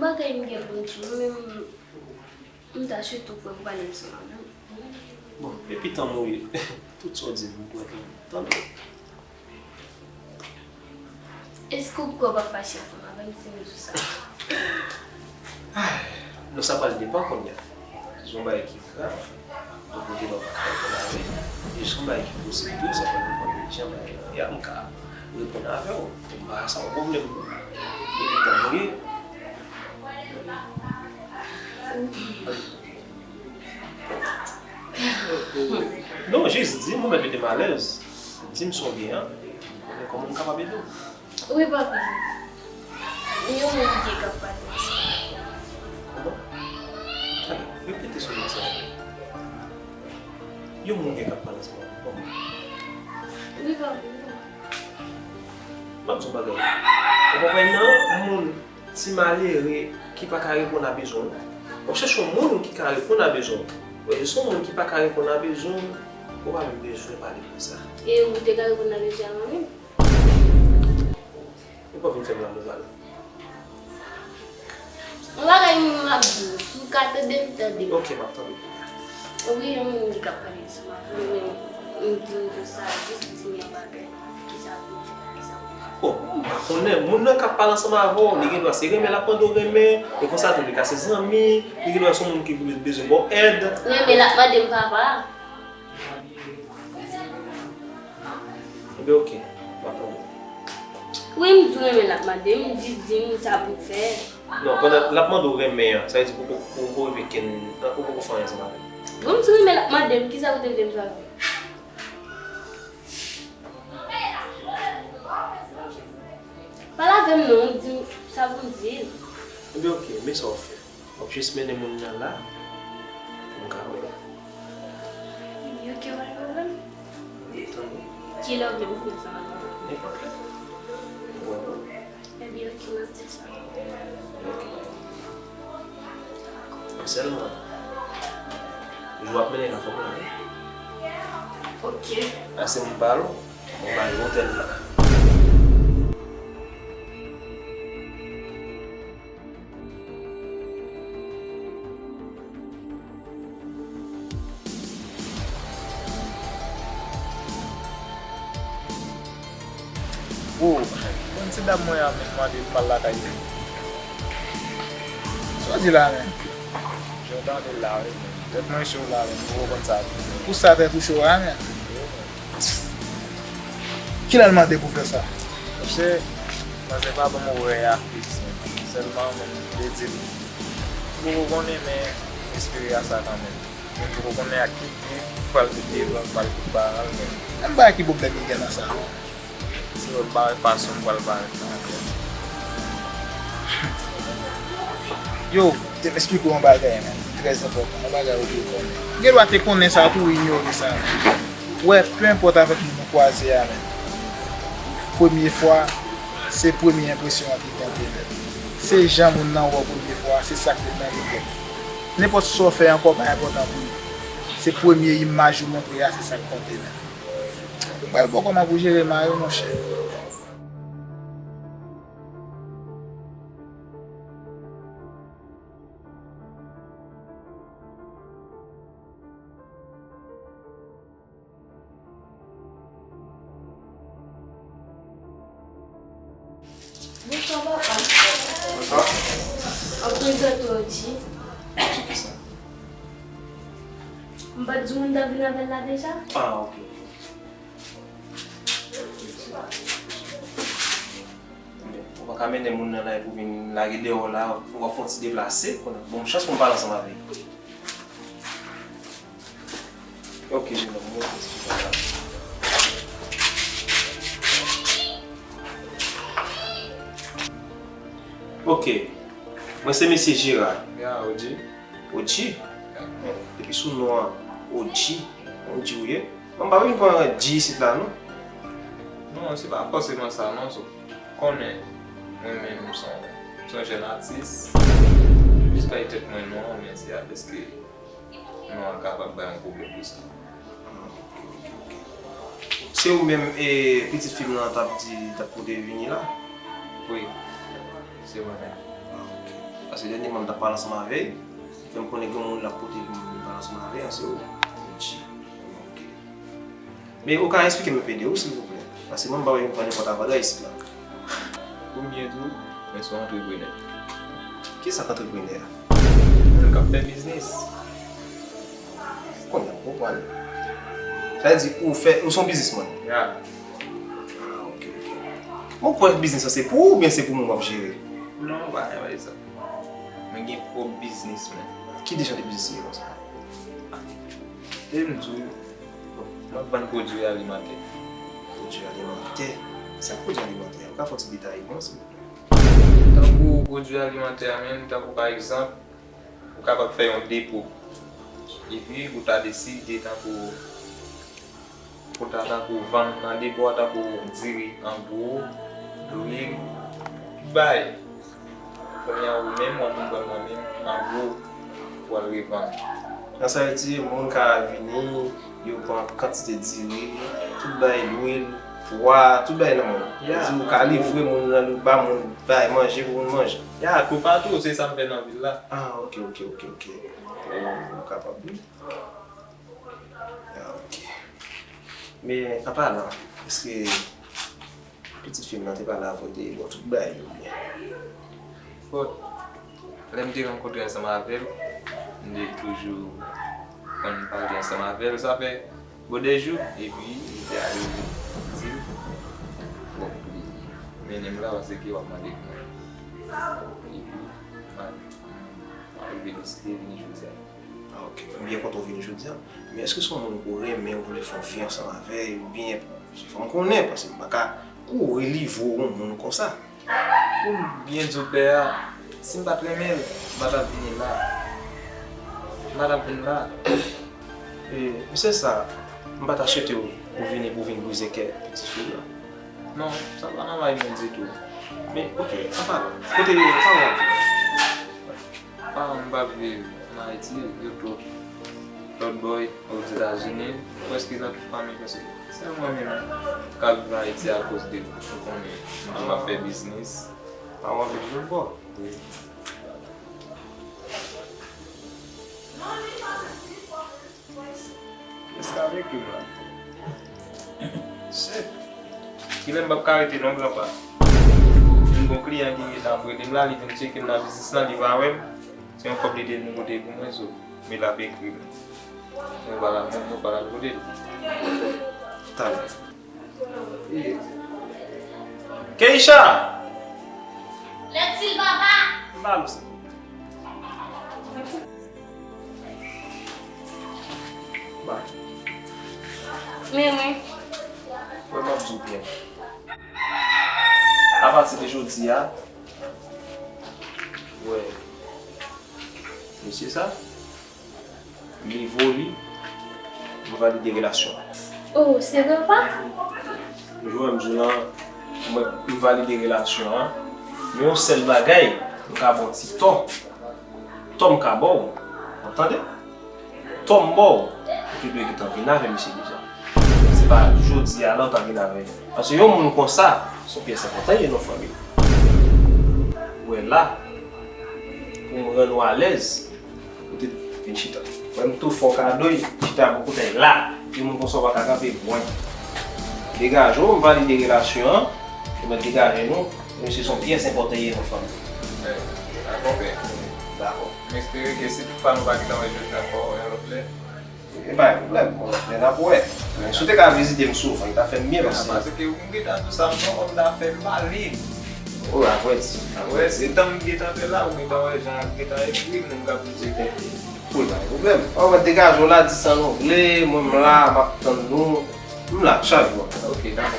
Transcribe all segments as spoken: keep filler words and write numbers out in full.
Bagay m gen pou m di w, men m, m ta swete w kwè pou pale ansanm avè m. Bon, epi tann ou ye. Tout sa w di m, m kwè tann. Tann ou. Èske w kwè w p ap fache ansanm avè m si m di w sa? Ay, non, sa pral depann kounye a. Se yon bagay ki grav. Donk, ou te pa ka reponn avè l. E se yon bagay ki posib tou, sa pral depann de jan bagay la ye. M ka reponn avè w. M pa sa yon pwoblèm, non. Epi tann ou ye. Non, jis di m, ou mèt mete m alèz. Di m sa w gen an. Konnen kòman m kapab ede w. Wi, papi. Yon moun gen k ap pale ansanm avè m. Kòman? Tande, repete sou moun sa. Yon moun gen k ap pale ansanm avè m. Kòman? Wi, papi. M ap di w bagay. Ou konprann nan moun ti malere ki pa ka reponn a bezwen w. W ap chèche yon moun ki ka reponn a bezwen w. Wè, se yon moun ki pa ka reponn a bezwen w, ou pa menm bezwen pale pou sa. E ou te ka reponn a bezwen an menm? Ou pa vin fè m lanmou ba l. Yon bagay m ap di w, si w ka tande m, tande m. Ok, m ap tande. Wi, yon moun ki ka pale ansanm avè m, men m di w sa, jis di m yon bagay. Kisa pou m fè? Kisa pou m fè? Bon, m pa konnen. Moun nan k ap pale ansanm avè w, li gen dwa se renmen l ap mande w renmen, e konsa tou li ka se zanmi, li gen dwa se yon moun ki vle bezwen ba w èd. Renmen l ap mande m papa. Ebyen, ok. M ap tande. Wi, m di w renmen l ap mande m, jis di m sa pou m fè. Non, pandan l ap mande w renmen an, sa vle di ou poko, ou poko rive kenn, ou poko fè anyen ansanm avè l. Bon, m di w renmen l ap mande m, kisa ou te vle m fè avè l? Pale avè m non, di m sa pou m di l. Ebyen, ok, men sa w fè. W ap jis mennen moun nan la pou m ka wè l. Ebyen, ok, pa gen pwoblèm. Tann ou. Kilè w vle pou m fè sa? Nenpòt lè. Ou wè non. Ebyen, ok, m ap di sa. Ok. Sèlman, jou w ap mennen l la, fò m la wi. Ok. Ase m pale w, mwen ba l otèl la. Wo, konn ti dam mwen an menm mande m pral lakay li. Sa w di la menm? Jan w tande l la wi menm. Tèt mwen cho la menm, m poko konn sa pou m fè. Pou sa tèt ou cho a menm? Kilè l mande pou fè sa? Monchè, manzè pa ban m orè a fiks menm. Sèlman menm, m te di l, m poko konnen men m espere a sa kanmenm. Mwen poko konnen ak ki pye pral tou devan, pral tou paran l menm. Menm bagay ki pwoblèm li gen nan sa non. Se lòt bagay fason m pral parèt nan avè l. Yo, te m esplike w yon bagay menm, trè enpòtan, yon bagay ou dwe konnen. Ou gen dwa te konnen sa tou, ou inyore sa menm. Wè, pe enpòt avèk moun ou kwaze a menm. Premye fwa, se premye enpresyon an ki konte nèt. Se jan moun nan wè w premye fwa, se sa k met nan tèt ou. Nenpòt sa w fè ankò pa enpòtan pou li. Se premye imaj ou montre a, se sa k konte nèt. Ou pral bò kòman pou jere mari w, monchè. Bonswa, papa. Bonswa. An prezante w, Odji. Odji kisa? M pa t di w m ta vin avè l la deja? Ah, ok. Ou pa ka mennen moun nan la epi w vin lage deyò la, w ap fè yon ti deplase. Bon, chans pou m pale ansanm avè l. Ok, jenòm, mwen fè ti bagay la. Ok. Mwen se mesye Jera. Ya, Odji. Odji? Ya. Depi sou non an, Odji. Odji ou ye? Mwen pa vin pran Dji isit la, non. Non, se pa fòseman sa, non. Konnen, mwen menm, m se yon, m se yon jèn atis. Jis bay tèt mwen non an, men se a, dèske non an kapab bay yon pwoblèm pou sa. Se ou menm, e, pitit fi m nan t ap di, t ap pote vini la? Wi, se mwen menm. Ah, ok. Paske dènyèman m t ap pale ansanm avè l, li fè m konnen gen yon moun l ap pote pou m vin pale ansanm avè l, se ou. Ok. Men ou ka eksplike m enpe de ou, silvouplè? Paske mwen, m pa wè yon pran nenpòt avantay isit la. Pou m byen di w, mwen se yon antreprenè. Kisa k antreprenè a? Moun k ap fè biznis. Kounye a m konprann. Sa vle di ou fè, ou se yon biznismann? Ya. Ah, ok, ok. Mwen kwè biznis lan se pou ou oubyen se pou moun w ap jere? Non, pa gen bagay sa. Mwen gen pwòp biznis mwen. Ki de jan de biznis ou ye konsa? E m di w, mwen ap vann pwodui alimantè. Pwodui alimantè? Sa k pwodui alimantè? Ou ka fè yon ti detay pou mwen, silvouplè? Tankou pwodui alimantè a menm, tankou pa egzanp, ou kapab fè yon depo. Epi ou ta deside tankou, ou ta tankou vann nan depo a tankou diri an gwo, lwil, tout bagay. Kounye a ou menm w ap vin vann nan men m an gwo pou w al revann. Nan sa vle di, moun ka vini, yo pran kantite diri, tout bagay, lwil, pwa, tout bagay nan men w. Ya. Sa vle di, ou ka livre moun nan, ou ba moun bagay manje pou moun manje. Ya, toupatou, se sa m fè nan vil la. Ah, ok, ok, ok, ok. Ou kapab, wi. Ah, ok. Men, an palan, èske pitit fi m nan te pale avè w, te ba w tout bagay yo byen? Bon, lè m te rankontre ansanm avè l, m te toujou konn pale ansanm avè l, sa fè bon de jou, epi li te arive di m, bon, li mennen m la paske w ap mande pou mwen. Epi, m al, m al vin isit, vin jodi a. Ah, ok. M byen kontan w vini jodi a. Men èske se yon moun ou renmen, ou vle fè yon vi ansanm avè l, oubyen, se fò m konnen, paske m pa ka kouri livre w yon moun konsa. Pou m byen di w klè a, si m pa t renmen l, m pa t ap vini la. M pa t ap vin la. E, mesye sa, m pa ta swete w, ou vini pou w vin brize kè pitit fi m nan. Non, sa pa nan may mwen ditou. Men, ok, an palan, kote, pa w ap viv? Paran m pa viv ann Ayiti, yo tout lòt bò, Ozetazini, prèske nan tout fanmi, prèske sèl mwen menm k ap viv Ayiti akoz de, ou konnen, m di m ap fè biznis. Paran w ap viv lòt bò? Wi. Kiyès k ap ekri m la? Shit. Kilè m p ap ka rete non, granpa. Yon bon kliyan ki gentan ap rele m la, li vin tcheke m nan biznis lan, li pa wè m. Se yon kòb li te vin pote pou mwen, so, men l ap ekri m. Mwen pa la, mwen, mwen pa la kote l. Talè. Keisha! Lèt sil papa! M pa lou se. Ba. Men mwen. Wè m ap di w byen. Apati de jodi a, wè, mesye sa, nivo li, m valide relasyon an. Oh, serye papa? Wi, m di w lan, mwen, m valide relasyon an. Men yon sèl bagay, m ka ba w ti tò. Tò m ka ba w, w ap tande? Tò m ba w, ou te dwe gentan vin avè misye deja. Se pa jodi a la ou ta vin avè l. Paske yon moun konsa, se yon pyès enpòtan ye nan fanmi. Ou wè la, pou m rann ou alèz, ou te vin chita. Mwen m tou fè w kado, chita bò kote la. Yon moun konsa w pa ka kanpe, mwen. Degaje w, m valide relasyon an, e mwen degaje nou, mesye se yon pyès enpòtan ye nan fanmi. Dakò, pè. Dakò. M espere ke si toutfwa nou pa gentan wè jodi ankò, yon lòt lè. E pa gen pwoblèm, yon lòt lè n ap wè. Men si w te ka vizite m souvan, li ta fè m byen, paske. Paske m gentan di w sa, m se yon òm dafè, m pa lib. O, avrèdi, avrèdi. Se tan m gentan fè la, ou gentan wè jan l gentan ekri m, m ka vizite. Cool, pa gen pwoblèm. An, mwen degaje w la, di sa nou vle, mwen m la, m ap tann nou. M la, chak jou. Ok, dakò.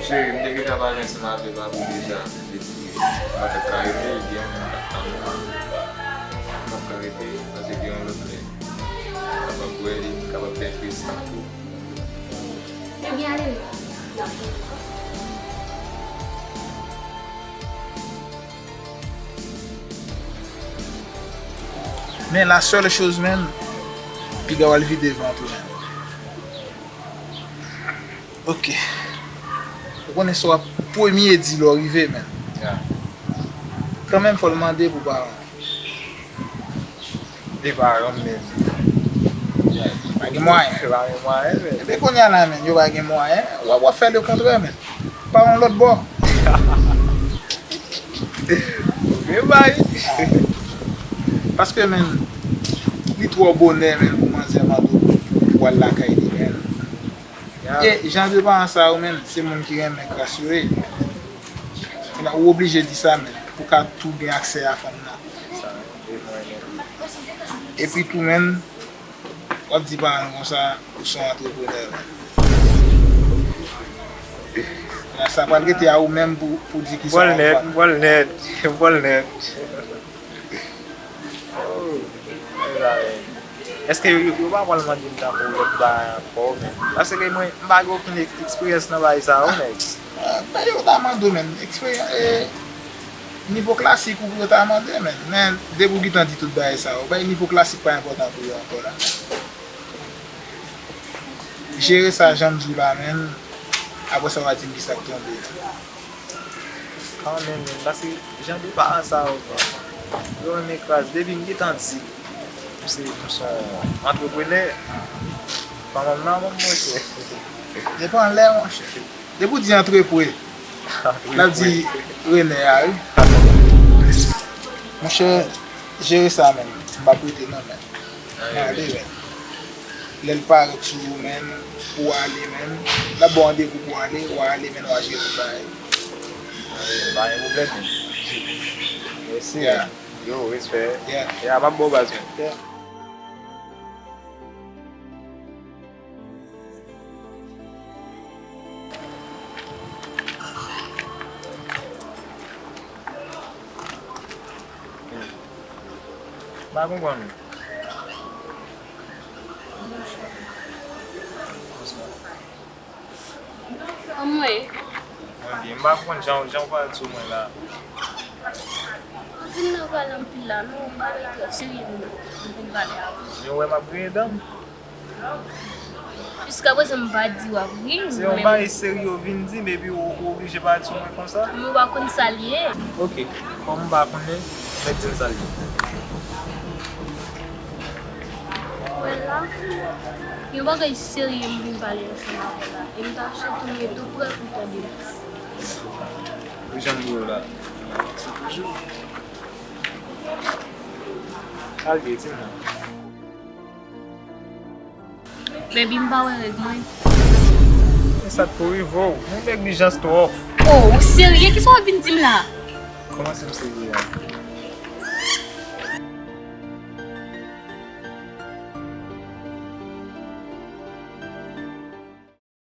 Cheri, m te gentan pale ansanm avè w deja. Li di, mwen t ap ka rete, li di, mwen t ap tann ou. M ap ka rete, paske gen yon lòt lè. Kapab wè li, kapab fè enpresyon tou. Ebyen, ale non. Men la seule chose, men, piga w al vide vant ou, men. Ok. Ou konnen sa w ap premye di lè w rive, men. Ya. Kanmenm, fò l mande pou paran. De paran m menm. Pa gen mwayen. Pa gen mwayen, men. Epi kounye a la, menn, yo pa gen mwayen. W ap, w ap fè lekontrè, menn. Pa yon lòt bò. Gen bay. Paske, menn, li twò bonè, menn, pou manzè mande w pou, pou al lakay li, menn. E jan de paran sa yo, menn, se moun ki renmen kras yo ye. Kounye a, ou oblije di sa, menn, pou ka tou gen aksè a fanm nan. Epi tou, menn, w ap di paran l konsa, ou se yon antreprenè, menn. Kounye a, sa pral rete a ou menm pou, pou di kisa w ap fè. M pral nèt, m pral nèt, m pral nèt. Oh, mezanmi. Èske yo, yo, yo pa pral mande m tankou lòt bagay ankò, menn? Paske mwen, m pa gen okenn ek-, eksperyans nan bagay sa yo, nèg. Ah, men yo ta mande w, menn. Eksperyans, eh, nivo klasik ou pou yo ta mande, menn. Men depi w gentan di tout bagay sa yo, bay nivo klasik pa enpòtan pou yo ankò la. Jere sa jan m di w la, menn. Apre sa, w a di m kisa k tonbe. Kanmenm, menn, paske jan de paran sa yo, yo renmen kras. Depi m gentan di, m se, m se yon antreprenè, fanm nan, monchè. Depi anlè, monchè. Depi w di antrepre, l ap di renè a, wi. Monchè, jere sa, menn. M p ap rete, non, menn. Mwen ale, menn. Lè l parèt sou ou, menn, pou w ale, menn, l ap ba w randevou pou w ale, w a ale, menn, w a jere tout bagay. Pa gen pwoblèm, menn. Mèsi, menn. Yo, respè. Ya, m ap ba w baz, menn. M pa konprann ou. Kòman w ye? Mwen byen. M pa konprann jan, jan w parèt sou mwen la. M vin nan pale anpil la, non, m pa mete w serye, m, m vin pale avè w. Men w wè m ap griyen dan m? Jiskaprezan m pa di w ap ri, se yon bagay serye w vin di m epi w, w oblije parèt sou mwen konsa? Men w pa konn sa l ye. Oke, kòm m pa konnen, mèt di m sa l ye. Wè la, yon bagay serye m vin pale ansanm avè w la, e m ta swete w rete tou prè pou w tande m. Pou jan m di w la. Sa l ye, di m non. Baby, m pa wè règ mwen. E sa t pou rive w? Ou neglijans twòp. Oh, ou serye? Kisa w ap vin di m la? Kòman si m serye a?